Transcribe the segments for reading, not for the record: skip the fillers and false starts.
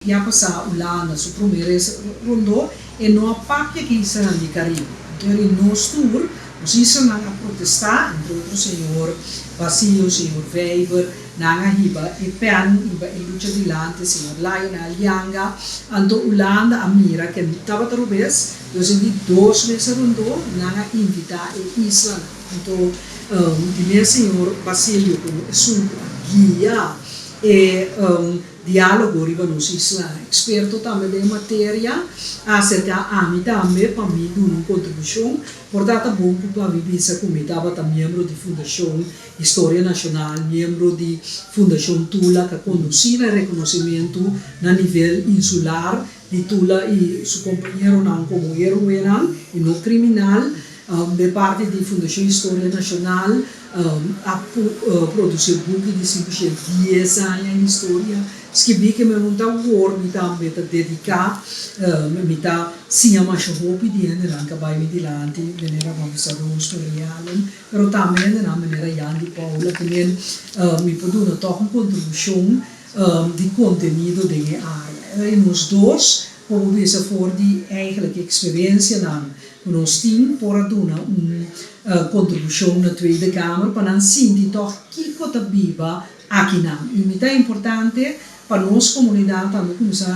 Ya pasá Hulanda su promé res rondó e no a papia ku islanan di Karibe. Anto eri nos tur, nos islanan a protestá, entre otro señor Basilio, señor Vijver, nan a hiba e pèn, hiba e lucha dilanti, señor Lionel Janga. Anto Hulanda a mira ku tabata robes, dus e di dos mesa rondó nan a invitá e islanan. Anto di mes señor Basilio komo esun ku a guia e Diálogo riba nos isla. Eksperto tambe den e materia a aserká ami tambe pa mi duna un kontribushon. Por ta ta bon ku pa mi bisa ku mi tabata miembro di Fundashon Historia Nashonal, miembro di Fundashon Tula ku a kondusí na e rekonosementu na nivel insular di Tula i su kompañeronan komo héroenan i no kriminal. De parti di Fundashon Historia Nashonal a produsí e buki di 510 aña historia skibí ke mi no ta wor mi tambe ta dediká mi ta siña masha hopi di hendenan ku a bai mi dilanti manera Juan José Roosmary Allen pero tambe hendenan manera Jan di Paula ke men mi por duna tòg un kontribushon di kontenido den e área. I nos dos por bo bisa for di eigenlijk eksperensianan ku nos tin por a duna un kontribushon na Tweede Kamer pa nan sinti tòg kiko ta biba akinan. I mi ta importante pa nos komunidat tambe kuminsá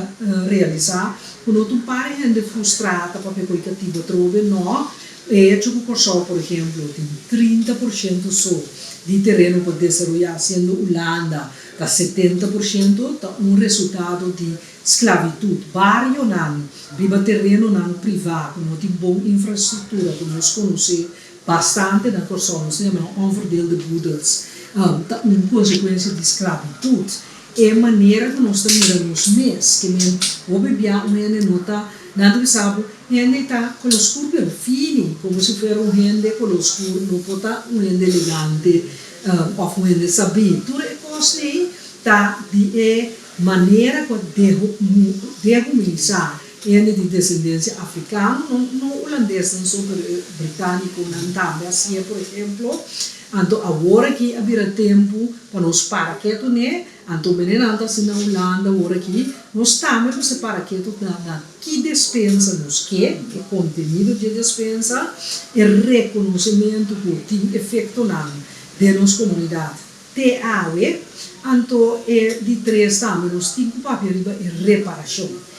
realisá ku no ta un par di hende frustrá ta papia ku e katibu atrobe, nò. E echo ku Kòrsou por ehemplo tin 30% so di tereno pa desaroyá siendo Ulanda ta 70% ta un resultado di Sklabitut, barionan riba terenonan privá ku no tin bon infrastruktura ku nos konosé bastante na Kòrsou, nos ta yama nan onverdeelde boedels, ta un konsekuensia di sklabitut. E manera ku nos ta mira nos mes, ke men hopi bia un hende no ta, nan ta bisa bo, hende ta koló skur pero fini, komo si fuera un hende koló skur no por ta un hende elegante òf un hende sabí. Tur e kosnan ta di e Manera ku a dehumanisá hende di desendensia afrikano, no no hulandesnan so pero e británikonan tambe hasié por ehemplo. Anto awor aki a bira tempu pa nos para ketu n'e, anto menenan ta hasi na Hulanda awor aki, nos tambe mester para ketu na na ki despensa nos ke, e kontenido dje despensa, e rekonosementu ku tin efektonan den nos komunidat. Te awe, anto e di tres tambe nos tin ku papia riba e reparashon.